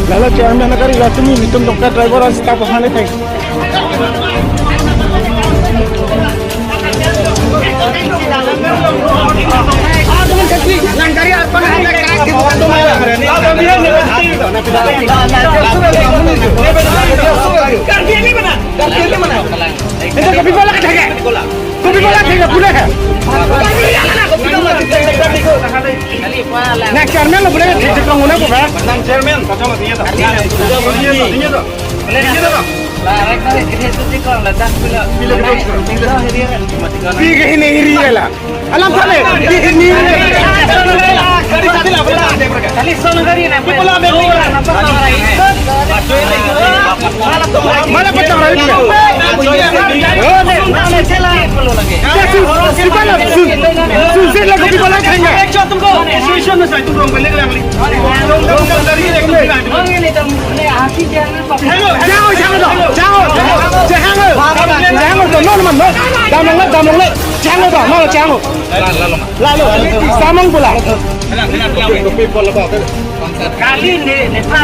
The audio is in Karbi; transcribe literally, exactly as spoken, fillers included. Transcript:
Lalo chairman agari la tumi nitum tongka driver as staff aphan thek. Itu kopi bola kata ya? Kopi bola kata ya, boleh ya? Nah, chairman lo boleh ya, chairman lo boleh ya? Chairman, kacau lah, dia tak? Dia tak? Dia tak? Tiga ini iri la. Alam kali. Ini iri. Kali sana kali na. Mana patang hari ni? Kasi, si bala, si, si lagu di bala kanya. Jango, jango to, jango, jango to, no, no, no, damlong le, damlong le, jango to, no, jango, lalo, samong bola. Kali ne, ne pa,